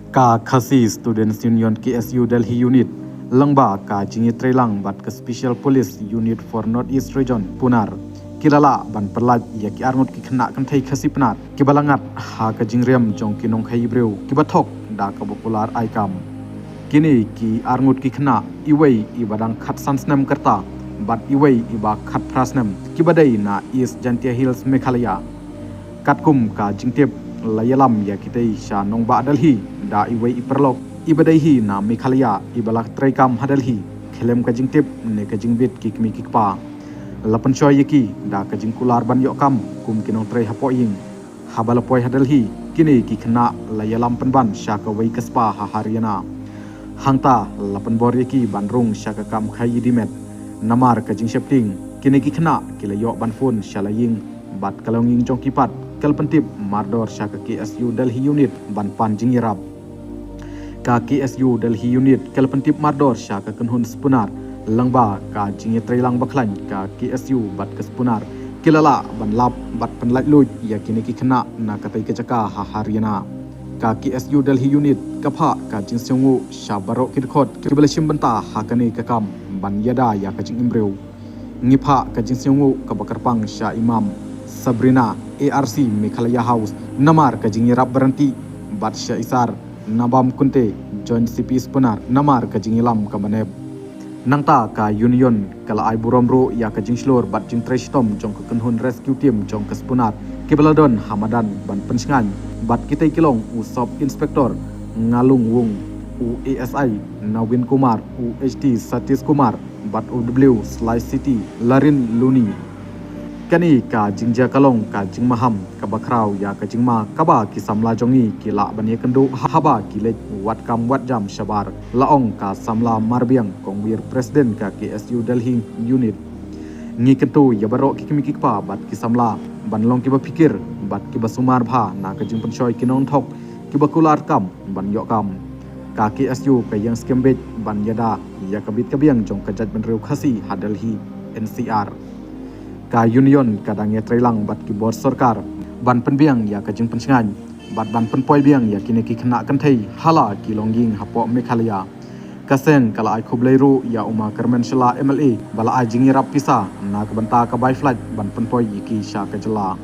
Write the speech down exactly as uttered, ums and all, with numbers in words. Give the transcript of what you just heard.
Ka Khasi Students Union, K S U Delhi Unit, lyngba ka jingïatreilang bad ka Special Police Unit for North East Region, SPUNAR, ki la lah ban pyllait ïa ki arngut ki khynnah kynthei Khasi Pnar kiba la ngat ha ka jingriam jong ki nongkhaïi briew kiba thok da kaba kular ai kam. Kine ki arngut ki khynnah, iwei iba dang khatsan snem ka rta bad iwei iba khatphra snem, kiba dei na East Jaintia Hills, Meghalaya. Katkum ka jingtip, la ïalam ïa kitei sha nongbah Delhi da iwei i paralok iba dei hi na Meghalaya iba la treikam ha Delhi khlem ka jingtip ne ka jingbit ki kmie ki kpa. La pynshoi ïa ki da ka jingkular ban ïoh kam kum ki nongtrei hapoh ïing. Haba la poi ha Delhi, kine ki khynnah la ïalam pynban sha kawei ka spa ha Haryana. Hangta la pynbor ïa ki ban rung sha ka kam khaïi dimet. Namar ka jingsheptieng, kine ki khynnah ki la ïoh ban phone sha la ïing bad ka longïing jong ki pat ka la pyntip mardor sha ka K S U Delhi Unit ban pan jingïarap. Ka K S U Delhi Unit ka la pyntip mardor sha ka kynhun SPUNAR lyngba ka jingïatreilang bakhlaiñ. Ka K S U bad ka SPUNAR ki la lah ban lap bad pynlait luid ïa kine ki khynnah na katei ka jaka ha Haryana. Ka K S U Delhi Unit ka phah ka jingsngewnguh sha baroh ki dkhot kiba la shim bynta ha kane ka kam ban ïada ïa ka jingim briew. Ngi phah ka jingsngewnguh kaba kyrpang sha i Mam Sabrina, A R C Meghalaya House, namar ka jingïarap baranti, bad sha i Sar Nabam Kunte, Joint C P SPUNAR, namar ka jingïalam kaba nep. Nangta ka Union ka la ai burom ruh ïa ka jingshlur bad jingtrei shitom jong ka kynhun rescue team jong ka SPUNAR kiba la don ha madan ban pynshngaiñ bad kitei ki long u Sub Inspector Ngalung Wung, u A S I Navin Kumar, u H T Satish Kumar bad u W Sly City Larin Luni. Kane ka jingjia ka long ka jingmaham kaba khraw ïa ka jingma kaba ki samla jong ngi ki lah ban ïakynduh haba ki leit wat kam wat jam shabar, la ong ka samla Marbiang Kongwir, President ka K S U Delhi Unit. Ngi kyntu ïa baroh ki kmie ki kpa bad ki samla ban long kiba phikir bad kiba sumar bha na ka jingpynshoi ki nongthok kiba kular kam ban ïoh kam. Ka K S U ka ïeng skhem beit ban ïada ïa ka bit ka biang jong ka jaitbynriew Khasi ha Delhi N C R. Ka Union ka dang ïatreilang bad ki bor sorkar ban pynbiang ïa ka jingpynshngaiñ bad ban pynpoi biang ïa kine ki khynnah kynthei ha la ki longïing hapoh Meghalaya. Ka seng ka la ai khublei ruh ïa u Ma Kyrmen Shylla, M L A, ba la ai jingïarap pisa na ka bynta ka bai flight ban pynpoi ïa ki sha ka jylla.